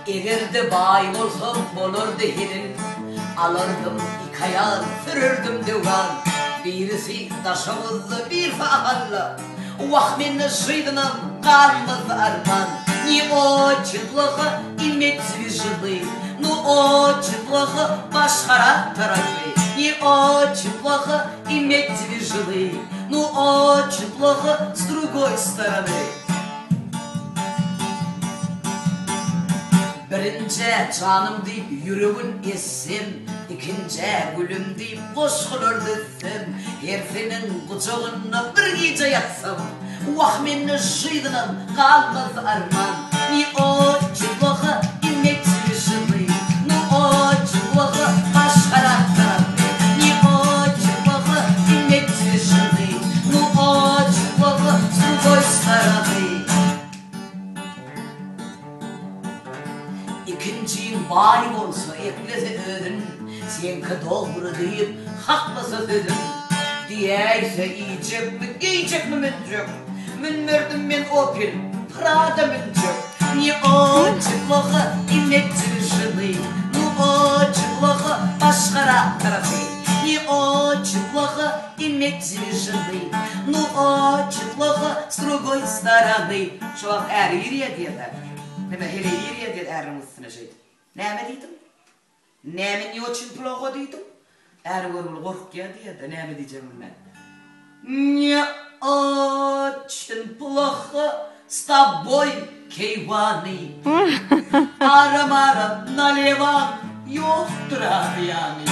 Eger-de baý bolsam bolardy hezil, Alardym ik aýal, sürerdim döwran. Birisi Daşoguzda, birisi Ahalla, Wah mende žyzynam galmazdy arman. Ne oçin ploho imet dwi ženy, Nu oçin ploho başgarak tarapy. Ne oçin ploho imet dwi ženy, Nu oçin ploho s drugoý storony. Birinjä janym diýip ýüregin ezsem, Ikinjä gülüm diýip goşgular düzsem, Hersiniň gujagynda bir gije ýatsam, Wah mende žyzynam galmazdy arman. Ne oçin ploho imet dwi ženy, Nu oçin ploho başgarak tarapy. Ne oçin ploho imet dwi ženy, Nu oçin ploho s drugoý storony. Ikinjiň baý bolsa eklese özün, Seňki dogry diýip haklasa sözün. Diýäýse iýjekmi, geýjekmi münjek, Münmerdim men Opel, Prada münjek. Ne oçin ploho imet dwi ženy, Nu oçin ploho başgarak tarapy. Ne oçin ploho imet dwi ženy, Nu oçin ploho s drugoý storony. Şo wagt äri girýär diýýär-dä. Neme, heleý girýär diýýär äriniň üstüne şeýdip. Näme diýdiň? Näme ne oçin ploho diýdiň? Äri görgüli gorkýar diýýär-de, näme diýjegini bilmän. Ne oçin ploho s toboý, keýwany. Aram-aram nalewaň ýokdur-a zyýany.